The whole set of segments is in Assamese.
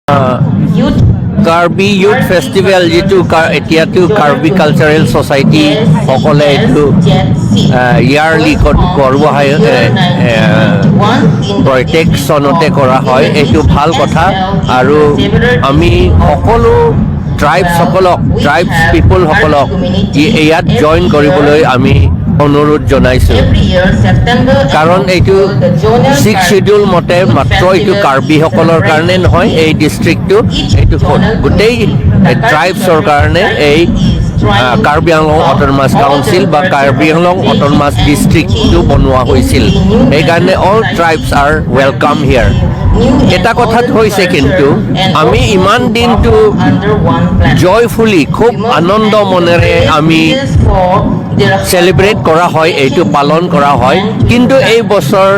Youth Karbi youth festival যিটো এতিয়াতো কাৰ্বি কালচাৰেল ছ'চাইটি সকলে এইটো ইয়াৰলি কৰোৱা হয়, প্ৰত্যেক চনতে কৰা হয়। এইটো ভাল কথা আৰু আমি সকলো ট্ৰাইবছসকলক, ট্ৰাইবছ পিপুলসকলক ইয়াত জইন কৰিবলৈ আমি অনুৰোধ জনাইছোঁ। কাৰণ এইটো ছিক্স চিডিউল মতে মাত্ৰ এইটো কাৰ্বিসকলৰ কাৰণে নহয়, এই ডিষ্ট্ৰিক্টটো, এইটো গোটেই ট্ৰাইবছৰ কাৰণে এই কাৰ্বি আংলং অট'নমাছ কাউন্সিল বা কাৰ্বি আংলং অট'নমাছ ডিষ্ট্ৰিক্টটো বনোৱা হৈছিল। সেইকাৰণে all tribes are welcome here. এটা কথাত হৈছে কিন্তু আমি ইমান দিনটো জয়ফুলি, খুব আনন্দ মনেৰে আমি চেলিব্ৰেট কৰা হয়, এইটো পালন কৰা হয়। কিন্তু এই বছৰ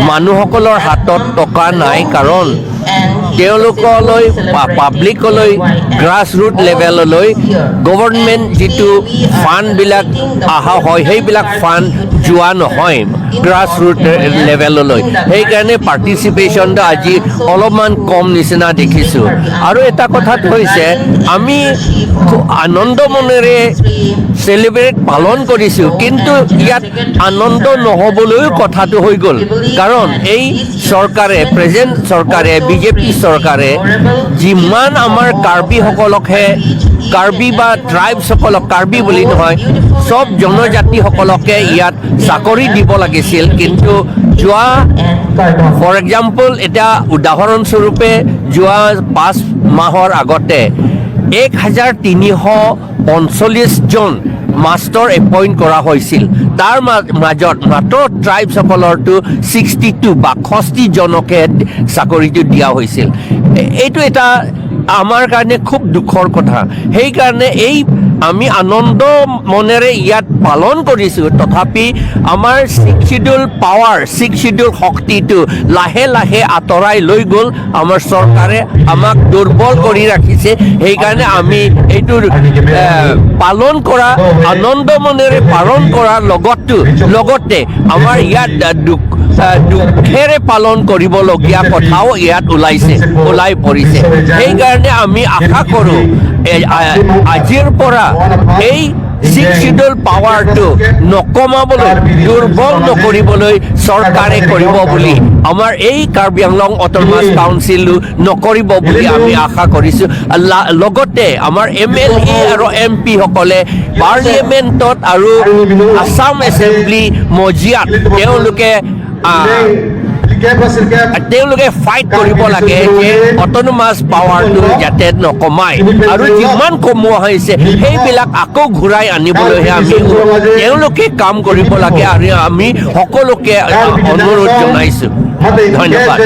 মানুহসকলৰ হাতত টকা নাই, কাৰণ তেওঁলোকলৈ, পাব্লিকলৈ, গ্ৰাছ ৰুট লেভেললৈ গভৰ্ণমেণ্ট যিটো ফাণ্ডবিলাক অহা হয়, সেইবিলাক ফাণ্ড যোৱা নহয় গ্ৰাছ ৰুট লেভেললৈ। সেইকাৰণে পাৰ্টিচিপেশ্যনটো আজি অলপমান কম নিচিনা দেখিছোঁ। আৰু এটা কথাত হৈছে, আমি খুব আনন্দ মনেৰে চেলিব্ৰেট পালন কৰিছোঁ, কিন্তু ইয়াত আনন্দ নহ'বলৈও কথাটো হৈ গ'ল। কাৰণ এই চৰকাৰে, প্ৰেজেণ্ট চৰকাৰে, বিজেপি চৰকাৰে যিমান আমাৰ কাৰ্বিসকলকহে, কাৰ্বি বা ট্ৰাইবছসকলক, কাৰ্বি বুলি নহয়, চব জনজাতিসকলকে ইয়াত চাকৰি দিব লাগিছিল। কিন্তু যোৱা, ফৰ এক্সাম্পল, এতিয়া উদাহৰণস্বৰূপে যোৱা 5 মাহৰ আগতে 1345জন মাষ্টৰ এপইণ্ট কৰা হৈছিল। তাৰ মাজত মাত্ৰ ট্ৰাইবছসকলৰটো 62, 62 জনকহে চাকৰিটো দিয়া হৈছিল। এইটো এটা আমাৰ কাৰণে খুব দুখৰ কথা। সেইকাৰণে এই আমি আনন্দ মনেৰে ইয়াত পালন কৰিছোঁ, তথাপি আমাৰ six schedule power, six schedule শক্তিটো লাহে লাহে আঁতৰাই লৈ গ'ল। আমাৰ চৰকাৰে আমাক দুৰ্বল কৰি ৰাখিছে। সেইকাৰণে আমি এইটো পালন কৰা, আনন্দ মনেৰে পালন কৰাৰ লগতে আমাৰ ইয়াত দুখেৰে পালন কৰিবলগীয়া কথাও ইয়াত ওলাইছে, ওলাই পৰিছে। সেইকাৰণে আমি আশা কৰোঁ আজিৰ পৰা এই ছিক্স চিডিউল পাৱাৰটো নকমাবলৈ, দুৰ্বল নকৰিবলৈ চৰকাৰে কৰিব বুলি, আমাৰ এই কাৰ্বি আংলং অট'নমাছ কাউন্সিলো নকৰিব বুলি আমি আশা কৰিছোঁ। লগতে আমাৰ এমএলএ আৰু এমপি সকলে পাৰ্লিয়ামেণ্টত আৰু আছাম এছেম্বলি মজিয়াত তেওঁলোকে ফাইট কৰিব লাগে যে অট'নমাছ পাৱাৰটো যাতে নকমায় আৰু যিমান কমোৱা হৈছে সেইবিলাক আকৌ ঘূৰাই আনিবলৈহে আমি তেওঁলোকে কাম কৰিব লাগে আৰু আমি সকলোকে অনুৰোধ জনাইছোঁ। ধন্যবাদ।